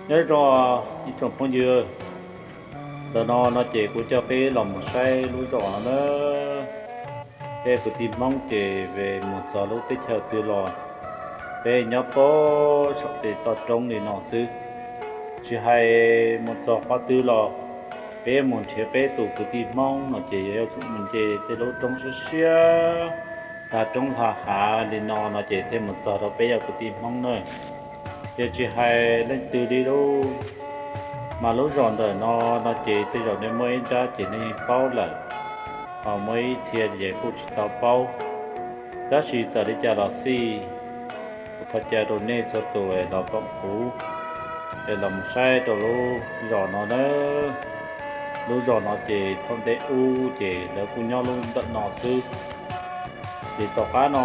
Nyob zoo ib tsoom phooj ywg, ntawm no no ces kuv coj peb los mus saib lub zos no na. Peb kwv tij Hmoob ces mus txog lub teb chaws twg los peb nyob puag saum tej toj roob li no xwb. Tsis hais mus txog qhov twg los peb mus nrhiav peb tus kwv tij Hmoob no ces yuav tsum mus nce tej lub roob siab siab, hla roob hla hav li no no ces thiaj mus txog rau peb yog kwv tij Hmoob na. Ces tsis hais leej twg li lauj, mas lub zos ntawm no no ces tej zaum nej muaj ib nrab ces nej yeej paub lawm, ho muaj ib txhia ces kuj tsis tau paub. Tab sis txawm li cas los xij, kuv thov caw rau nej txhua tus los koom kuv es los mus saib rau lub zos no na. Lub zos no ces thaum ntej ub ces lawv kuj nyob lub ntawm no xwb. Ces tom qab no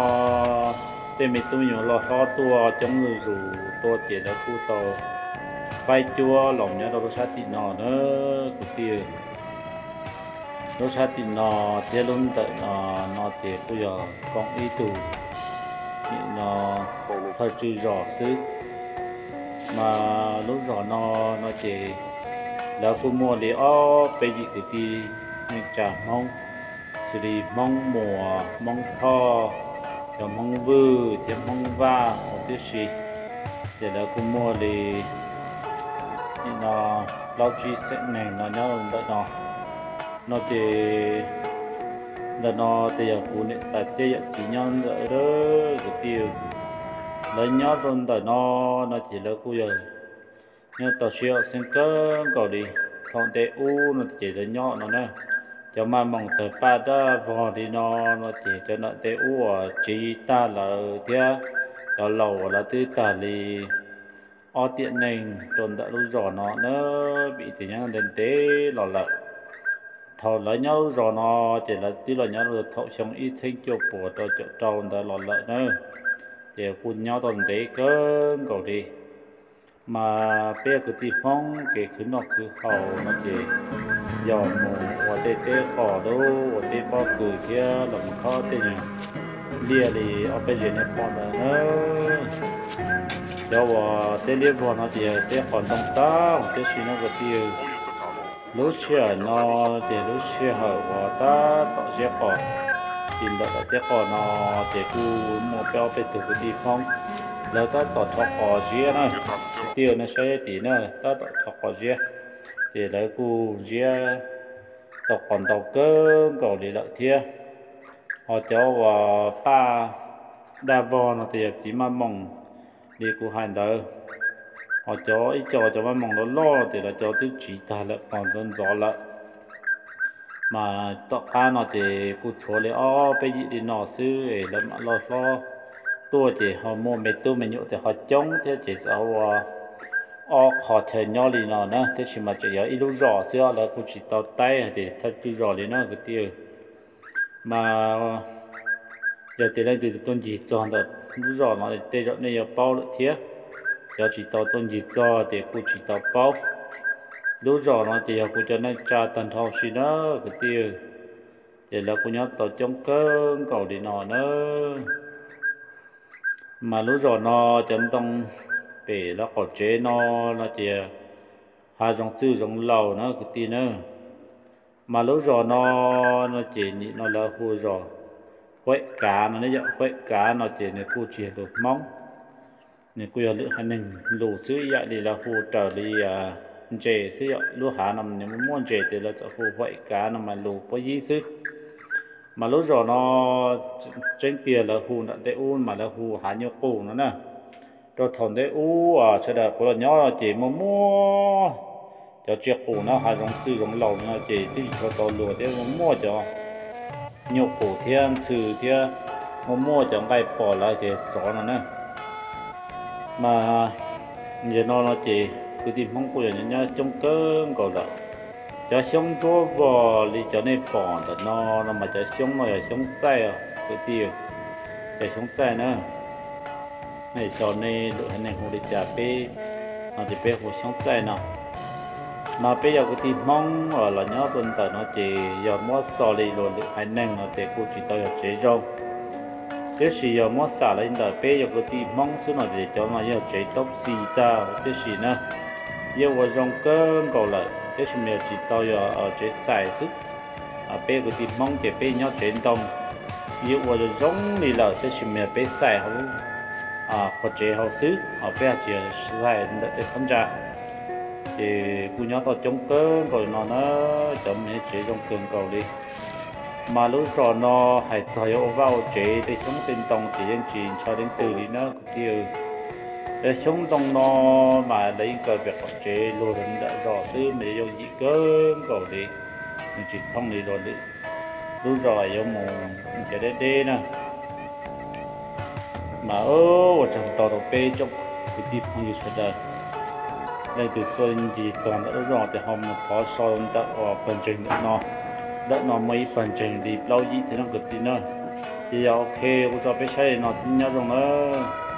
tej me tub me nyuam loj hlob tuaj coob zuj zus tuaj ces lawv kuj tau faib cuab los nyob rau lub sab tim no na kwv tij. Lub sab tim no thiab lub ntawm no no ces kuj yog koom ib tug nim no thawj tswj zos xwb. Mas lub zos no no ces lawv kuj muaj li ob peb yim kwv tij neej tsa Hmoob, xws li Hmoob Muas, Hmoob Thoj, cov Hmoob Vwj thiab Hmoob Vaj huv tib si. Ces lawv kuj muaj li nim no plaub tsib xeem neeg no nyob ntawm no. No ces ntawm no ces yog kuv niam tais thiab yawm txiv nyob ntawm kwv tij. Lawv nyob rau ntawm no no ces lawv kuj yog nyob tau siab xeeb kawg nkaus li. Thaum ntej ub no ces lawv nyob no na, cov maj moos tawg paj daj vog li no no ces cov ntawm ntej ub uas tsiv tag lawm thiab cov laus uas lawv twb tag li ob tiam neeg rau ntawm lub zos no na, vim tias nyob ntev ntev los lawm. Thaum lawv nyob lub zos no ces lawv twb los nyob rau thaum xyoo ib txhiab cuaj puas rau caum rau ntawd los lawm na, ces kuj nyob tau ntev kawg nkaus li. Mas peb yog kwv tij Hmoob kev khwv noj khwv haus no ces yog mus ua tej teb qos lub ua teb pob kws thiab los mus khob tej nyuag liaj li ob peb zes nej pom ntawd na. Cov uas teb liab vog no ces yog teb qos ntoo tag huv tib si no kwv tij. Lub sij hawm no ces lub sij hawm uas tab tom ziab qos, ces ntawm daim teb qos no ces kuj muaj peb ob peb tug kwv tij Hmoob, lawv tab tom rho qos ziab na. Kwv tij nej saib tim na, tab tom rho qos ziab, ces lawv kuj ziab tau qos ntau kawg nkaus li lawm thiab. Ho cov uas paj daj vog no ces yog txiv maj moos li kuv hais ntawd. Ho cov ib co cov maj moos loj loj ces lawv cov twb tsiv tag lawm pog ntxov ntxov lawm. Mas tom qab no ces kuj tshuav li ob peb yim li no xwb es lawv mam loj hlob tuaj ces ho muaj me tub me nyuam ces ho coob thiab ces txawm ua ob qho chaw nyob li no na, tiam sis mas tseem yog ib lub zos xwb os, lawv kuj tsis tau taib hais tias thawj tswj zos li na kwv tij. Mas yog tias leej twg tuaj ncig txog ntawm lub zos no tej zaum nej yuav paub lawm thiab, cov tsis tau tuaj ncig txog ces kuj tsis tau paub. Lub zos no ces yog kuv cov neej tsa tag nrho si na kwv tij, ces lawv kuj nyob tau coob kawg nkaus li no na. Mas lub zos no cov ntoo pem lawv qaum tsev no no ces hav zoov txwj zoov laus na kwv tij na. Mas lub zos no no ces nim no lawv hu zos Huaim Kav no ne yom. Huaim Kav no ces nws kuj tsis yog lus Hmoob, nws kuj yog lwm haiv neeg lus xwb, ib yam li lawv hu raws li ntses xwb yom. Lub hav no nws muaj ntses ces lawv txawm hu Huaim Kav no mas lus puab yib xwb. Mas lub zos no tseeb tiag lawv hu nram ntej ub mas lawv hu Hav Nyuj Qus no na. Rau thaum ntej ub sawv daws quav los nyob ces muaj muaj cov tsiaj qus na, hav zoov txwj zoov laus no ces twb tsis tshua tau luag thiab, muaj muaj cov nyuj qus thiab ntxhw thiab muaj muaj cov nqaij pom lawv tias tsov no na. Mas nim no no ces kwv tij Hmoob kuj yog nyob coob kawg nkaus lawm. Cov xyoob ntsuab vog li cov nej pom ntawm no no mas cov xyoob no yog xyoob txaij kwv tij, cov xyoob txaij na. Xyov nej lwm haiv neeg hu li cas, peb no ces peb hu xyoob txaij no. Mas peb yog kwv tij Hmoob los nyob rau ntawm no ces yog muab xaus li luag lwm haiv neeg no ces kuj tsis tau yog tsev zoo. Tiam sis yog muab xam li ntawm peb yog kwv tij Hmoob xwb no ces cov no yog tsev toob xi tag tiam sis na. Yeej ua zoo kawg nkaus lawm tab sis mas yog tsis tau yog tsev xais xwb. Peb kwv tij Hmoob ces peb nyob tsev ntoo, yeej ua zoo zoo li lawm tab sis mas yog peb xais hauv lub qhov tsev hauv xwb, ho peb ho tsis xais ntawm tej phab ntsa. Ces kuj nyob tau coob kawg nkaus li no na, cov me tsev zoo kawg nkaus li. Mas lub zos no hais txog yuav ua vaj ua tsev tej xyoob tej ntoo ces yeej tsis ntshaw leej twg li na kwv tij. Tej xyoob ntoo no mas lawv yeej kaw pem qhov tsev luag rau nram zos xwb mas yuav yooj yim kawg nkaus li, nws tsis thooj li luag lwm lub zos yuav mus nrhiav deb deb na. Mas ua tsaug ntau rau peb tsoom kwv tij phooj ywg sawv daws, leej twg tuaj ncig txog ntawm lub zos ces ho mus thov so ntawm uas pawg ntseeg ntawm no, ntawm no muaj ib pawg ntseeg li plaub yim thiab no kwv tij na. Ces yog ok, kuv tso peb saib li no xwb, nyob zoo nawb.